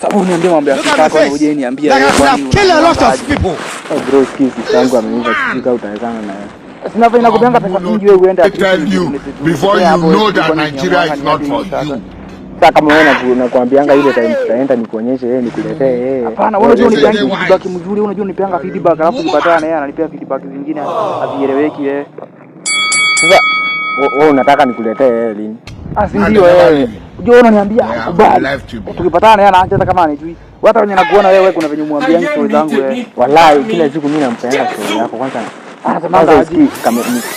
Sababu niambie mambo ya Look at sister my yako face. uje niambie. Like I could have killed a lot of people. Eh, bro, sikizi sister yangu ameiva, sijui kama utawezana na yeye. Sina vile nakupeanga pesa mingi wewe uende I tell you before you know that Nigeria is not for you. Sasa kama wewe nakuambianga ile time tutaenda nikuonyeshe yeye nikuletee yeye. Hapana, wewe unajua They unipeanga say they feedback wise. mzuri, wewe unajua unipeanga feedback alafu nikipatana na yeye ananipea feedback zingine hazieleweki wewe. Sasa wewe unataka nikuletee yeye lini? Ah, si And ndio never wewe. leave. Unajua wewe unaniambia They have kubali. left you behind. Tukipatana na yeye anaacha hata kama anijui. Hata wenye nakuona wewe kuna venye umwambia story zangu wewe. Wallahi kila siku mimi nampeanga story yako kwanza. Anasemanga Kwanza aje? usikii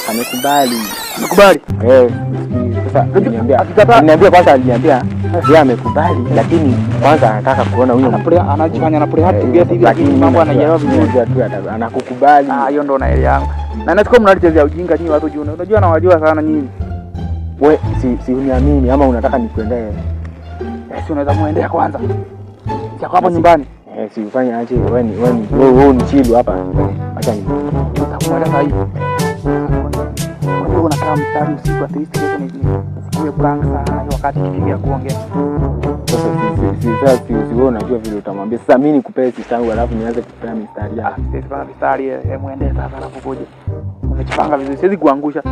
kamekubali. Nakubali. Eh, usikii. Sasa aliniambia Akikataa- aliniambia kwanza aliniambia yeye amekubali lakini kwanza anataka kuona huyo Anajifanya ana play hard to get hivi lakini mimi mambo najua- anaielewa vizuri. najua tu anakukubali. Ah, hiyo ndo naelewa yangu. Na nasikia mnalichezea ujinga nyinyi watu juu. Unajua nawajua sana nyinyi. We si uniamini ama unataka nikuendee? Eh, si unaweza muendea kwanza. Si ako hapo nyumbani. Eh, si ufanye aje wewe ni chilu hapa. Acha ni Utamuendea sasa hivi. Unajua unakaa mstari usiku at least kesho ni nisikuwe blank sana hiyo wakati ikifika kuongea. Sasa si si wewe unajua vile utamwambia. Sasa mimi nikupee sister yangu alafu nianze kupea mistari Ah, yako. siwezi panga mistari eh, muendee sasa alafu koje. Umejipanga vizuri, siwezi kuangusha.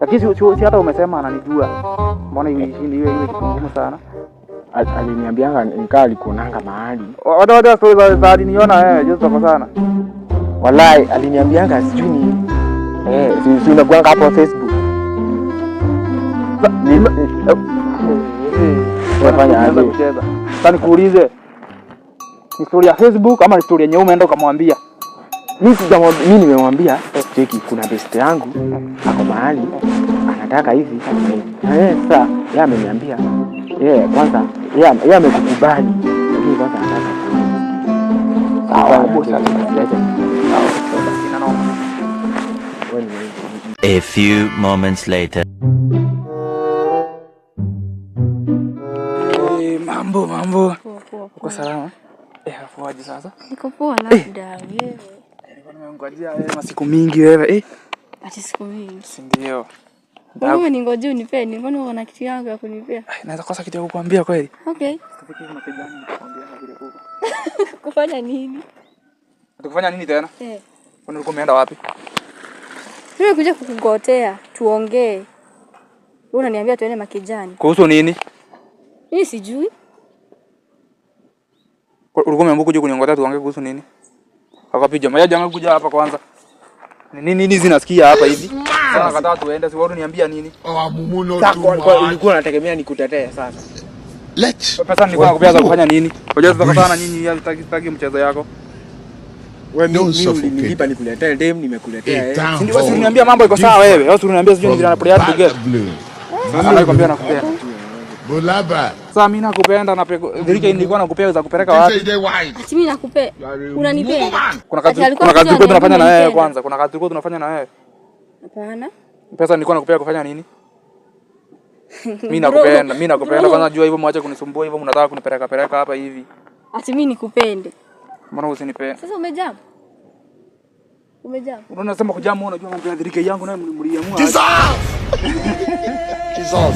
Lakini si hata umesema ananijua. Mbona iwe kitu ngumu sana? Aliniambianga nikaa alikuonanga mahali. Watu watu story za aliniona wewe, juzi tuko sana. Wallahi aliniambianga sijui ni si unakuanga hapo Facebook. Unafanya Unaanza aje? kucheza. Sasa nikuulize. Ni story ya Facebook ama ni story yenyewe umeenda ukamwambia? Mimi sijamwambia, mimi nimemwambia cheki, kuna best yangu ako mahali anataka hivi. Eh, sasa yeye ameniambia yeye kwanza yeye amekukubali, lakini kwanza anataka Sawa, Fanya bosi. aje, acha. Sawa, sina noma. Wewe ni A few moments later. Eh, mambo mambo. Poa poa. Uko salama? Eh, afu aje sasa? Niko poa labda wewe. Nilikuwa nimengojea wewe masiku mingi wewe. Eh, Ati siku mingi. si ndio. Wewe umeningojea unipee, nilikuwa uko na kitu yangu ya kunipea. Ai, naweza kosa kitu ya kukuambia kweli? Okay. Tufike hivi mapigano nikuambia vile kuko. Kufanya nini? Tukufanya nini tena? Eh. Kwani ulikuwa umeenda wapi? Nimekuja kukugotea, tuongee. Wewe unaniambia tuende makijani. Kuhusu nini? Mimi sijui. Ulikuwa umeamua kuja kuniongotea tuongee kuhusu nini? Akapiga maya janga kuja hapa kwanza. Ni nini nini zinasikia hapa hivi? Sasa nakataa tuende, si wewe uniambia nini? Our mumu no Sasa too kwa much. ulikuwa unategemea nikutetee sasa. Let Pesa nilikuwa nakupea za kufanya nini? Unajua tutakatana nyinyi, sitaki sitaki mchezo yako. Wewe Don't mimi suffocate. ulinipa nikuletee dem, nimekuletea A eh. town Si ndio wewe uniambia mambo iko sawa wewe. Wewe uniambia sijui ni vile from na play together. bad blue. Sasa nakwambia nakupenda. Bulaba. Sasa mimi nakupenda na peko Dhirike nilikuwa nakupea za kupeleka They wapi? say they wise. Ati mimi nakupea. You are a Unanipenda. woman. Kuna kazi Ati alikuwa kuna kazi akija tulikuwa tunafanya na wewe ananiambia kwanza. Kuna kazi tulikuwa tunafanya na wewe. Hapana. Pesa nilikuwa nakupea kufanya nini? Mimi nakupenda, mimi nakupenda kwanza jua hivyo mwache kunisumbua hivyo mnataka kunipeleka peleka hapa hivi. Ati mimi nikupende. Mbona usinipende? Sasa umejam? Umejam? Unaona nasema kujamu unajua mambo ya Dhirike yangu naye mliamua. Jesus! Jesus.